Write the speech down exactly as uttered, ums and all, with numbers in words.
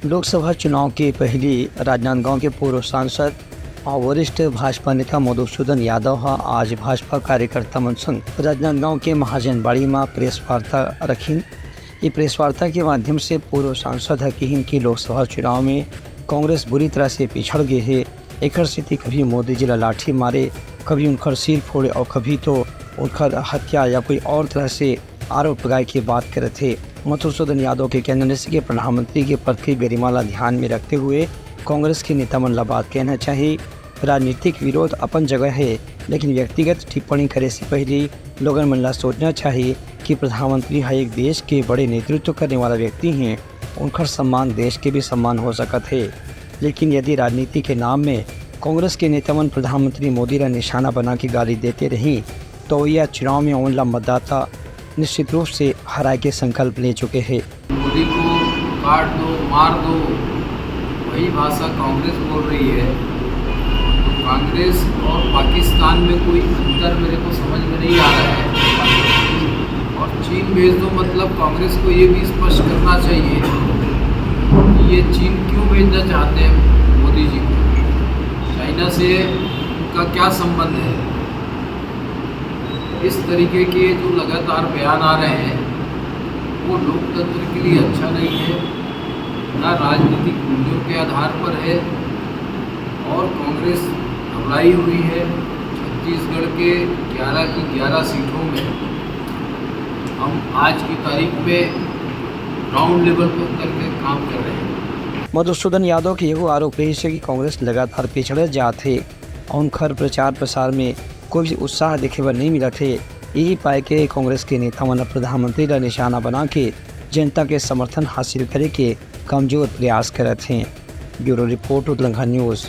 लोकसभा चुनाव के पहिली राजनांदगांव के पूर्व सांसद अउ वरिष्ठ भाजपा नेता मधुसूदन यादव ह आज भाजपा कार्यकर्ता मन संग राजनांदगांव के महाजनबाड़ी म प्रेस वार्ता रखिन। ये प्रेस वार्ता के माध्यम से पूर्व सांसद ह किहिन कि लोकसभा चुनाव में कांग्रेस बुरी तरह से पिछड़ गे हे, एखर सेती कभी मोदी जी ला लाठी मारे, कभी उनकर सिर फोड़े और कभी तो उनकर हत्या या कोई और तरह से आरोप लगाए के बात करत हे। मधुसूदन यादव के कहना हे कि प्रधानमंत्री के पद की गरिमा ला ध्यान में रखते हुए कांग्रेस के नेता मन ला बात कहना चाहिए। राजनीतिक विरोध अपन जगह हे, लेकिन व्यक्तिगत टिप्पणी करे से पहले लोगन मन ला सोचना चाहिए कि प्रधानमंत्री ह एक देश के बड़े नेतृत्व करने वाला व्यक्ति हैं, उनकर सम्मान देश के भी सम्मान हो सकत हे। लेकिन यदि राजनीति के नाम में कांग्रेस के नेता मन प्रधानमंत्री मोदी ला निशाना बना के गाली देते रही, तो यह चुनाव में ओन ला मतदाता निश्चित रूप से हराए के संकल्प ले चुके हैं। मोदी को काट दो, मार दो, वही भाषा कांग्रेस बोल रही है। तो कांग्रेस और पाकिस्तान में कोई अंतर मेरे को समझ में नहीं आ रहा है। और चीन भेज दो, मतलब कांग्रेस को ये भी स्पष्ट करना चाहिए कि ये चीन क्यों भेजना चाहते हैं मोदी जी को, चाइना से उनका क्या संबंध है। इस तरीके के जो लगातार बयान आ रहे हैं, वो लोकतंत्र के लिए अच्छा नहीं है, ना राजनीतिक मूल्यों के आधार पर है। और कांग्रेस घबराई हुई है। छत्तीसगढ़ के ग्यारह की ग्यारह सीटों में हम आज की तारीख में ग्राउंड लेवल पर उतर के काम कर रहे हैं। मधुसूदन यादव के यहू आरोप रहिस हे कि कांग्रेस लगातार पिछड़े जात हे अउ उनकर प्रचार प्रसार में कोई भी उत्साह देखे बर नहीं मिलत हे। यही पाए के कांग्रेस के नेता मन प्रधानमंत्री ला निशाना बना के जनता के समर्थन हासिल करे के कमजोर प्रयास करत हें। Bureau report, Utlangha news.